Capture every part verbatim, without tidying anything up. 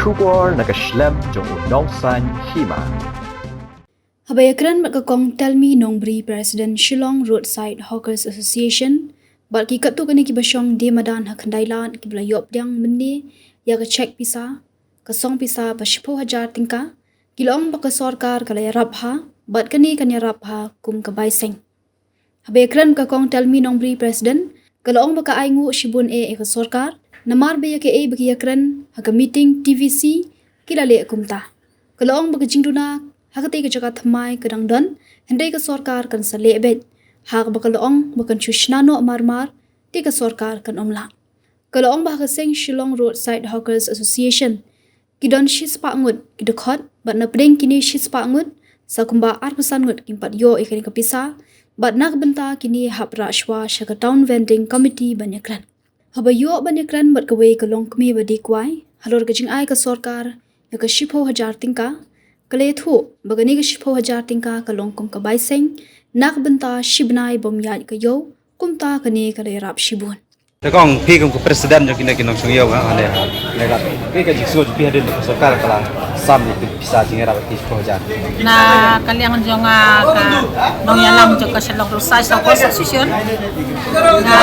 Khubor na ka shlem jong u nongsan hima. Haba ïakren bad ka Kong Telmi Nongbri, President Shillong Roadside Hawkers Association, bad ki katto katne kiba shong die madan ha Khyndailad kiba la ïoh pdiang mynne ïa ka cheque pisa, ka song pisa ba shiphew hajar tyngka, ki la ong ba ka sorkar ka la ïarap bha bad kane kan ïarap bha kum ka bai seng. Haba ïakren ka Kong Telmi Nongbri, President, ka la ong ba ka ainguh shibun eh ïa ka sorkar namar ba ïa kaei ba ki ïakren ha ka meeting T V C ki la leh kumta. Ka la ong ba ka jingduna ha katei ka jaka thymmai ka dang don, hynrei ka sorkar kan sa leh beit. Ha kaba ka la ong ba kan shu shna noh marmar, te ka sorkar kan ym lah. Ka la ong ba ha ka seng Shillong Roadside Hawkers Association ki don shispah ngut ki dkhot, bad napdeng kine shispah ngut sa kumba arphew san ngut kim pat ïoh ïa kane ka pisa, bad na ka bynta kine hap rah shuwa sha ka Town Vending Committee ban ïakren. Haba ïoh ban ïakren bad kawei ka longkmie ba dei kwai halor ka jingai ka sorkar ïa ka shiphew hajar tyngka, ka la ïathuh ba kane ka shiphew hajar tyngka ka long kum ka bai seng na ka bynta shi bnai bym ïaid ka ïew, kumta kane ka la ïarap shibun. Te kong, phi kum ka president jong kine ki nongshong ïew, ha, ha ne, ha ne, ka, phi ka jingsngew jong phi hadien ba ka sorkar ka la sam ïa ki pisa jingïarap ki shiphew hajar. Na ka liang jong nga ka nongïalam jong ka Shillong Roadside Hawkers Association, nga,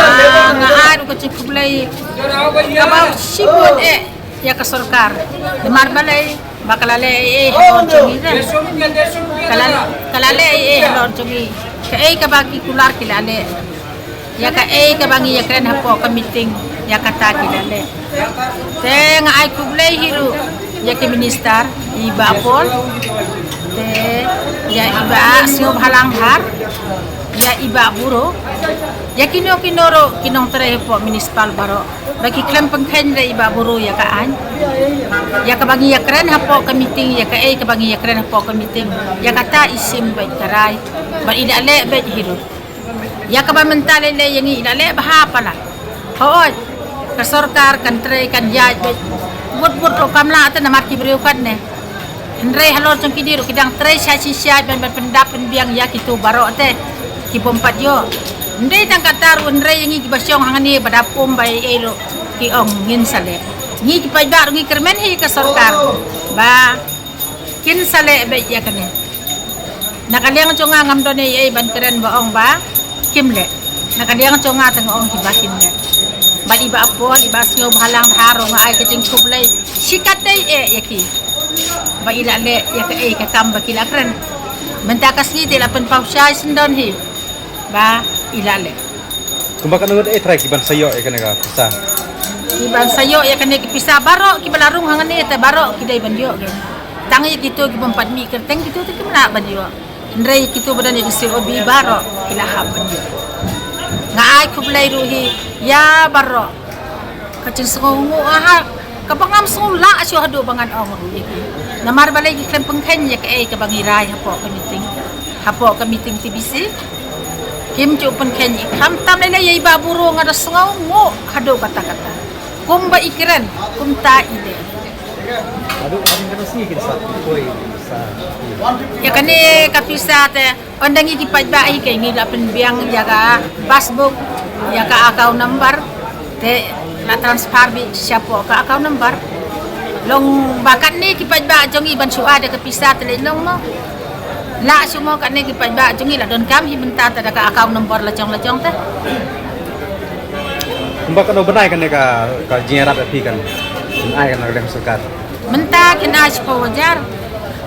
nga ai ruh ka jingkhublei kaba shibun eh ïa ka sorkar. Namar balei? Ba ka la leh ei ei halor jong ngi, ka la, ka la leh ei ei halor jong ngi. Kaei kaba ki kular ki la leh, ïa kaei kaba ngi ïakren hapoh ka meeting, ïa kata ki la leh. Te nga ai khublei hi ruh ïa ki minister, i Bah Paul, te ïa i Bah Sniawbhalang Dhar, ïa i Bah Bureau, ïa kino kino ruh ki nongtrei hapoh municipal baroh. Ba ki khlem pynkheiñ re i Bah Bureau ïa ka aiñ, ïa kaba ngi ïakren hapoh ka meeting, ïa kaei kaba ngi ïakren hapoh ka meeting, ïa kata i shim beit ka rai, bad i la leh beit hi ruh. Ïa kaba mynta lei lei ïa ngi i la leh bha palat. Hooid, ka sorkar kan trei kan ïaid beit. Bud bud ruh kam lah te namar ki briew katne. Hynrei halor jong kine ruh ki dang trei shai shi shai ban, ban pyndap pynbiang ïa kito baroh te ki bym pat ïoh. Ym dei tang kata ruh, hynrei ïa ngi kiba shong hangne ba dap um ba ei ei ruh ki ong ngin sa leh. Ngi ki paidbah ruh ngi kyrmen hi ka sorkar ba kin sa leh beit ïa kane. Na ka liang jong nga ngam don ei ei ban kren ba ong ba kim leh. Na ka liang jong nga te nga ong hi ba kin leh. Bad i Bah Paul, i Bah Sniawbhalang Dhar ruh nga ai ka jingkhublei shikatdei eh ïa ki. Ba i la leh ïa kaei ka kam ba ki la kren. Mynta ka sngi te la pynpaw shai shen don hi ba i la leh. Kumba katno ngut eh trai ki ban sa ïoh ïa kane ka pisa? Ki ban sa ïoh ïa kane ka pisa baroh kiba la rung hangne te baroh ki dei ban ïoh kane. Tang ïa kito ki bym pat mih kyrteng kito te kim lah ban ïoh. Hynrei kito ba don ïa ki C O B baroh ki la hap ban ïoh. Nga ai khublei ruh hi ïa baroh. Ka jingsngewnguh, aha, kaba ngam sngew lah shuh haduh ba ngan ong ruh ïa ki. Namar balei ki khlem pynkheiñ ïa kaei kaba ngi rai hapoh ka meeting, hapoh ka meeting T B C. Kim ju pynkheiñ, khamtam lei lei ïa i Bah Bureau nga da sngewnguh haduh katta katta. Kumba i kren kumta i leh. Ïa kane ka pisa te, ynda ngi ki paidbah hi kei ngi la pynbiang ïa ka passbook, ïa ka account number, te la transfer beit shapoh ka account number. Long ba katne ki paidbah jong ngi ban shu ai da ka pisa te lei long mo. Lah shu mo, katne ki paidbah jong ngi la donkam hi mynta te da ka account number la jong la jong te. Kumba katno bnai kane ka, ka jingïarap ïa phi kan ai kan na ka liang sorkar? Mynta kin ai shiphew hajar.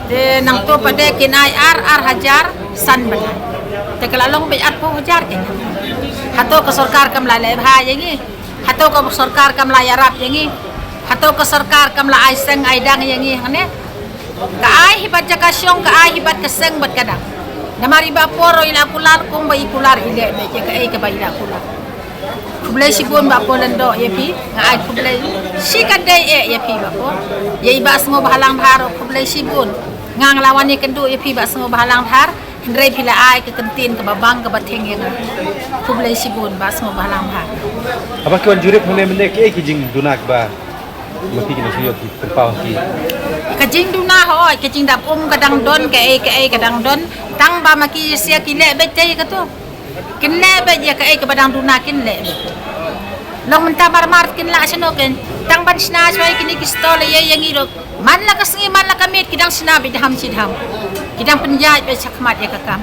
Te nangto pat de kin ai ar, ar hajar san bnai. Te ka la long beit arphew hajar kane. Hato ka sorkar kam la leh bha ïa ngi? Hato ka sorkar kam la ïarap ïa ngi? Hato ka sorkar kam la ai seng ai dang ïa ngi hangne? Ka ai hi bad jaka shong, ka ai hi bad ka seng bad ka dang. Namar i Bah Paul ruh i la kular kumba i kular i leh beit ïa kaei kaba i la kular. Khublei shibun Bah Paul Lyngdoh ïa phi, nga ai khublei shikatdei eh ïa phi Bah Paul. Ïa i Bah Sniawbhalang Dhar ruh khublei shibun. Nga nga la wan ïakynduh ïa phi Bah Sniawbhalang Dhar, hynrei phi la ai ka kyntien kaba bang kaba thiang ïa nga. Khublei shibun Bah Sniawbhalang Dhar. Haba ki wan jurip hangne mynne kiei ki jingduna kiba ma phi ki nongshong ïew ki pynpaw ha phi? Ka jingduna hooid, ka jingdap um ka dang don, kaei kaei ka dang don. Tang ba ma ki ïasia ki leh beit te ïa kato. Kin leh beit ïa kaei kaba dang duna kin leh beit. Long mynta marmar kin lah shano kin. Tang ban shna shwa ïa kine ki stall ïa ïa ngi ruh. Man la ka sngi man la ka miet ki dang shna beit da ham shi da ham. Ki dang pynïaid beit shakhmat ïa ka kam.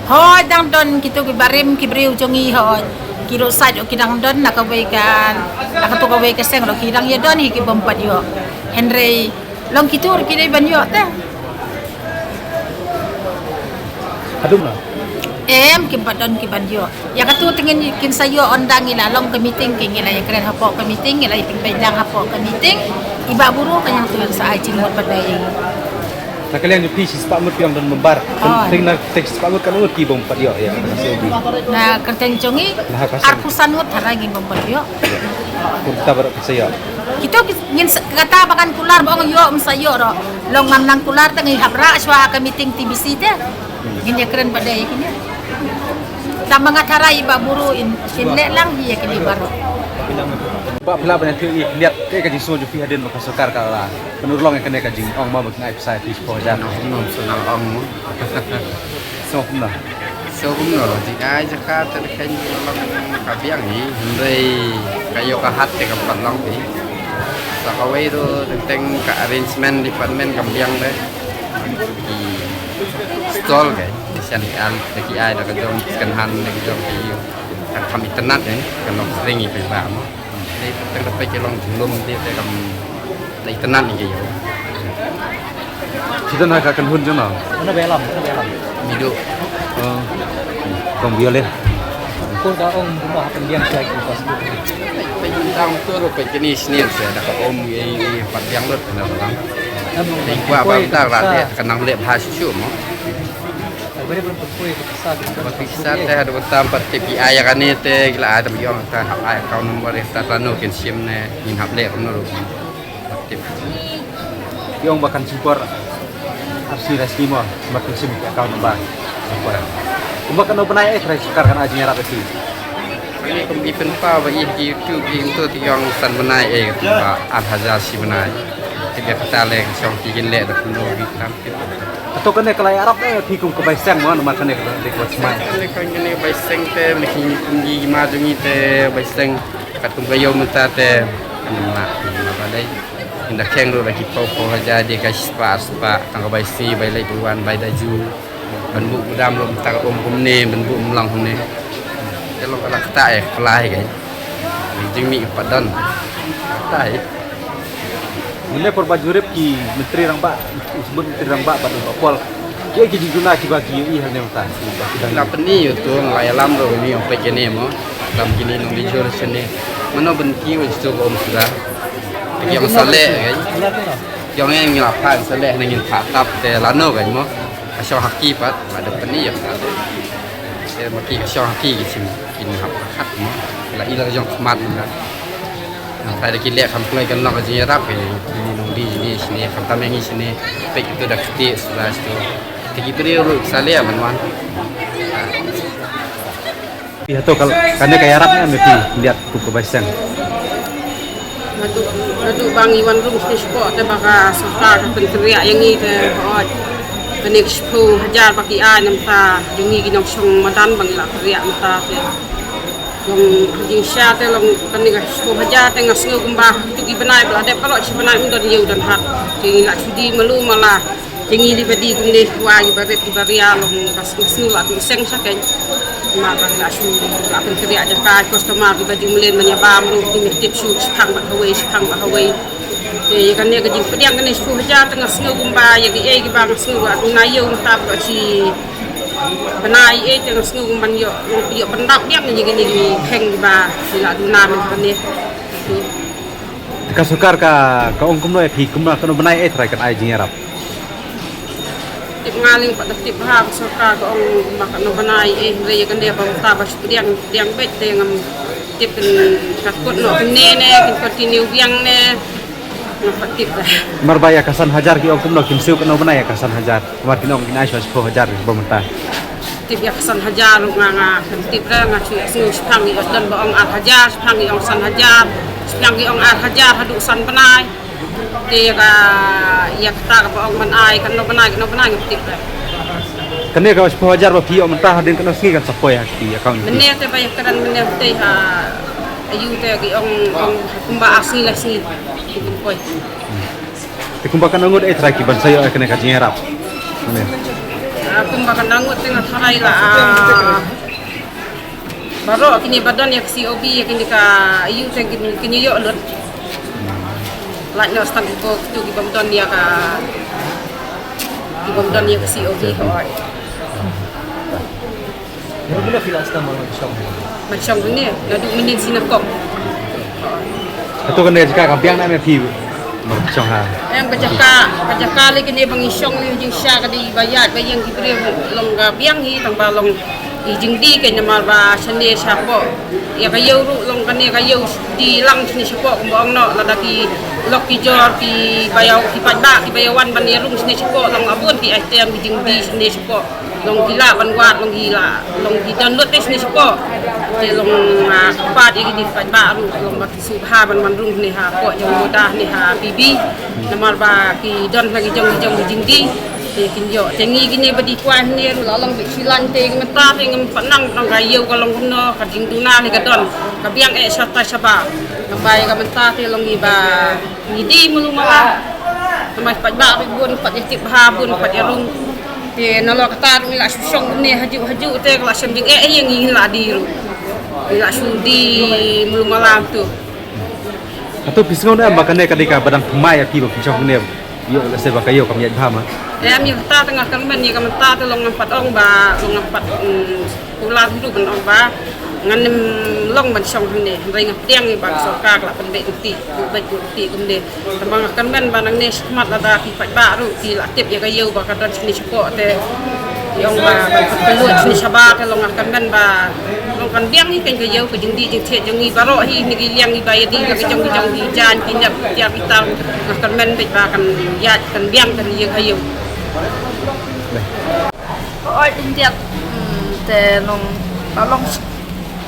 Hooid, dang don kito ki barim ki briew jong ngi, hooid. Ki roadside ruh ki dang don, na kawei ka, na kato kawei ka seng ruh ki dang ïa don hi ki bym pat ïoh. Hynrei long kito ruh ki dei ban ïoh te. Haduh na? Em, kim pat don ki ban ïoh. Ïa kato te ngin, kin sa ïoh ynda ngi la long ka meeting, ki ngi la ïakren hapoh ka meeting, ngi la ïa pynbeit dang hapoh ka meeting. I Bah Bru ka ïa to sa ai jingmut pat ïa ngi. Na ka liang jong phi shispah ngut ki ong don member. Hooid. Teng na teng shispah ngut katno ngut ki bym pat ïoh ïa ka C O B. Na kyrteng jong ngi arphew san ngut tharai ngi bym pat ïoh. Kumta baroh ki sa ïoh. Kito ki ngin sa, kata ba ngan kular ba ong ïoh, ym sa ïoh ruh. Long ngam nang kular te ngi hap rah shuwa ha ka meeting T B C te. Ngin ïakren pat ïa kine. Tang ba nga tharai i Bah Bru in, in leh lang hi ïa kine baroh. Bah, phi lah ban ïathuh ïa ngi khyndiat kaei ka jingsngew jong phi hadien ba ka sorkar ka la pynurlong ïa kane ka jingong ma ba kin ai pisa ïa phi shiphew hajar. Nang kumno sa nang ong mo. Sngew kumno? Sngew kumno, jingai jaka te da kheiñ long ka biang hi, hynrei ka ïoh ka hat te kam pat long phi. Sa kawei ruh teng teng ka arrangement department kam biang te. Ki stall ka, ki shan ki an, da ki ai da ka jong second hand, da ka jong ki, ka kham itynnad eh, ka long sring i phi ba mo. Dei teng da peit ki long jingïalum dei te kam da itynnad ïa ki ïoh. Shisien ha ka kynhun jong no? Ano ba ïalam, ano ba ïalam. Mido. Oh. Kong biol eh. Ko da ong kumba ha pynbiang sha ki pas. Peit tang tu ro peit kini snem se da ka om ïa i pat biang lut na lang. Dei kwa ba ta la de ka nang leh bha shu shu mo. Ba pisa te haduh mynta pat te ki ai ïa kane te ki la ai te ïong te hap ai account number ïa ta tano kin shim ne ngin hap leh kumno ruh. Pat te ki ong ba kan shim por ar shi lai sngi mo ba kin shim account number. Kumba kan bnai eh trai sorkar kan ai jingïarap ïa ki. Kane kum i pynpaw ba i ha ki YouTube i hynto te ïong san bnai eh ka ba ar hajar shi bnai. Te ka kata le ka shong ki kin leh da kumno ki tam. Hato kane ka la ïarap eh phi kum ka bai seng mo namar kane ka dei ka bai seng. Kane ka, kane ka bai seng te, kane ki, ki ma jong ngi te bai seng. Katkum ka ïew mynta te. Namar, namar ba dei. Ynda kheng ruh da ki phew phew hajar, dei ka spah spah, tang ka bai sngi, bai leit bai wan, bai da ju. Ban buh budam ruh mynta ka um kumne, ban buh mlang kumne. Te long ka la kata eh, ka la hi kai. Jingmih pat don. Kata eh. Mynne por ba jurip ki Myntri Rangbah, u Symbud Myntri Rangbah bad u Bah Paul. Ki, ki jingduna kiba ki ïohi hangne mynta. Ki la pyni ïa uto, nga la ïalam ruh uni ong peit kine mo. Lam kine nongdie jhur shane. Mano ban kiew ïa uto ba um suda. Ki ong sa leh kan. Ki ong ngi la phah sa leh, ngin phah tap te lano kan mo. Ka shong ha ki pat, ba da pyni ïa ka. Te ma ki ka shong ha ki ki shim kin hap ka khat mo. Ki la i la ka jong khmat mo. Nang tai da ki leh kham kloi kan long ka jingïarap, eh, kine nongdie jong ngi shane, khamtam ïa ngi shane, peit kito da kti shuwa shuwa. Te ki briew ruh ki sa leh man wan. Phi hato kane ka ïarap ne em phi khyndiat kum ka bai seng? Naduh, naduh ba ngi wan rung shane shapoh te ba ka sorkar ka pynkynriah ïa ngi te hooid. Kane ka shiphew hajar ba ki ai namta jong ngi ki nongshong madan ba ngi la kynriah namta te. Long ha jingshisha te long kane ka shiphew hajar te nga sngew kumba ha kitu ki bnai ba la dep baroh shi bnai ym don ïew don hat. Te ngi la shu die malu mala. Te ngi li ba die kumne, kiwa kiba rit kiba ria long ka sngew, sngew la kum seng sha kein. Namar ba ngi la shu la pynkynriah jaka, customer kiba ju mlien ban ïa bam ruh, ki mih tip shu shipang bad kawei, shipang bad kawei. Te ïa kane ka jingpdiang kane shiphew hajar te nga sngew kumba ïa kiei kiba nga sngew ba duna ïew mynta ba shi bnai ei te nga sngew kumban ïoh, ïoh pyndap biang ïa kine ki kheng kiba ngi la duna mynta kane. Te ka sorkar ka, ka ong kumno ïa phi, kumno, katno bnai ei trai kan ai jingïarap? Tip nga leng pat da tip bha, ka sorkar ka ong ba katno bnai ei, hynrei ïa kane ba mynta ba shu pdiang, pdiang beit te ngam tip, kin ka kut noh kumne ne kin continue biang ne. Ngam pat tip da. Namar ba ïa ka san hajar ki ong kumno, kim siew katno bnai ïa ka san hajar. Namar kin ong kin ai shuwa shiphew hajar ba mynta. Tip ïa ka san hajar ruh nga, nga khlem tip re, nga shu ïohsngew shipang ki ong don ba ong ar hajar, shipang ki ong san hajar, shipang ki ong ar hajar haduh san bnai. Te ïa ka, ïa kata kaba ong ban ai katno bnai, katno bnai ngam tip re. Kane ka shiphew hajar ba phi ïoh mynta hadien katno sngi kan sa poi ha ki account phi? Mynne te ba ïakren mynne te ha Aïu te ki ong, ong kumba ar sngi lai sngi ki pynpoi. Te kumba katno ngut eh trai ki ban sa ïoh ïa kane ka jingïarap? Mane. Ah, kumba katno ngut te nga tharai la, ah, baroh kine ba don ïa ka C O V, ïa kine ka aïu te kin, kin ïoh lut. Lait noh stan ki bok tu ki bym don ïa ka, ki bym don ïa ka C O V hoi. Naduh mynno phi la sdang ban shong? Ban shong hangne naduh mynnin sien nyngkong. Hato kane ka jaka ka biang ne em phi mar shong ha? Em, ka jaka, ka jaka lei kane ba ngi shong lei jingshisha ka dei ba ïaid ba ïeng ki briew, long ka biang hi tang ba long i jingdie kein namar ba shane shapoh ïa ka ïew ruh long kane ka ïew dih lang shane shapoh kumba ong noh, lada ki lok ki jor ki ba ïa, ki paidbah ki ba ïa wan ban ïa rung shane shapoh long ka bun ki item ki jingdie shane shapoh. Long ki lah ban wad, long ki lah, long ki don lut te shane shapoh. Te long, ah, kyrpad ïa kine ki paidbah ruh long ba ki sngewbha ban wan rung hangne hapoh jong Moda hangne ha P B. Namar ba ki don ha ki jong ki jong ki jingdie. Te kin ïoh. Te ngi kine ba dei kwai hangne ruh la long beit shi lain te, ka mynta te ngam pat nang, long ka ïew ka long kumno, ka jingduna ne ka don. Ka biang eh shatai shabar. Ka bai ka mynta te long ngi ba ngi dei malu mala. Namar paidbah ruh bun pat ïa tip bha, bun pat ïa rung. Te nalor kata ruh ngi la shu shong kumne hajuh hajuh te ka la shem jingeh ïa ngi, ngi la dei ruh. Ngi la shu dei malu mala tu. Hato phi sngew ne em ba kane ka dei kaba dang thymmai ïa phi ba phi shong kumne? Ïoh lehse ba ka ïew kam ïaid bha ma. Em, ïa kata te nga kyrmen, ïa ka mynta te long ngam pat ong ba, long ngam pat, mm, kular haduh ban ong ba ngan ym long ban shong hangne. Hynrei nga pdiang ïa ba ka sorkar ka la pynbeit lynti, beit lynti kumne. Tangba nga kyrmen ba nangne shakhmat lada ki paidbah ruh ki la tip ïa ka ïew ba ka don shane shapoh te ki ong ba ban pynlut shane shabar te long nga kyrmen ba long kan biang hi kein ka ïew, ka jingdih jingthied jong ngi baroh hi, ne ki liang ngi ba ïa dih la ki jong ki jong ki jaiñ ki nep ki tiar ki tar, nga kyrmen beit ba kan ïaid kan biang kan ïa ka ïew. Hooid, khyndiat, hmm, te long, la long,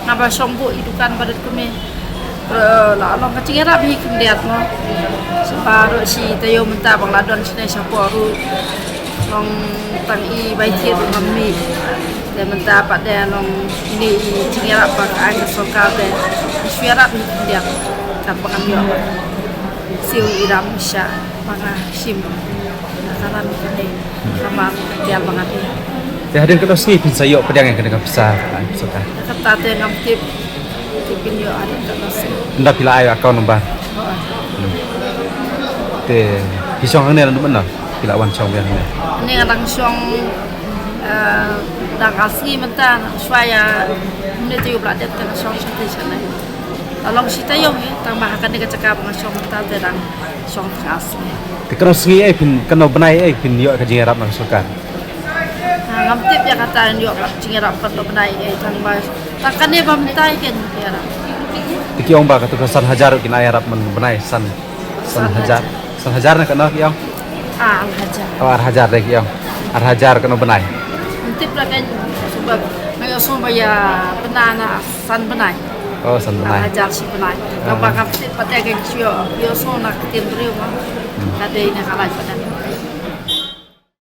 nga ba shong buh ïa dukan ba dei kumne. Ruh la long ka jingïarap hi khyndiat mo. Sha baroh shi taïew mynta ba nga la don shane shapoh ruh long tang i bai thied ruh ngam mih. Te mynta pat de long ine i jingïarap ba ka ai ka sorkar te shu ïarap hi khyndiat. Tang ba ngam ïoh siew i ram sha ba nga shim. Nga karan kane. Kama ka tiar ba nga dei. Te hadien katno sngi phin sa ïoh pdiang ïa kane ka pisa, ah, pisa ka? Kata te ngam tip. Te phin ïoh hadien katno sngi. Ynda phi la ai account number. Hooid. Hmm. Te phi shong hangne naduh mynno? Phi la wan shong biang hangne? Hangne nga dang shong, eh, dang ar sngi mynta, shuwa ïa mynne te ïoh ba la dep te nga shong shatei shatei. La long shi taïew ngi, tangba ha kane ka jaka ba nga shong mynta te dang shong tang ar sngi. Te katno sngi eh phin, katno bnai eh phin ïoh ka jingïarap na ka sorkar? Ah, ngam tip ïa kata, ïoh ka jingïarap katno bnai eh, tangba tang kane ba mynta eh kin ïarap. Te ki ong ba kato ka san hajar ruh kin ai ïarap man bnai, san, san hajar. San hajar. San hajar ne katno ki ong? Ah, ar hajar. Oh, ar hajar de ki ong. Ar hajar katno bnai? Ngam tip la kein, sabab nga ïohsngew ba ïa pynbna na san bnai. Oh, san bnai. Ar hajar shi bnai. Ah. Tangba ngam tip pat ïa kein, shu ïohsngew na ka ktien briew ma. Hmm. Ka dei na ka lait pat.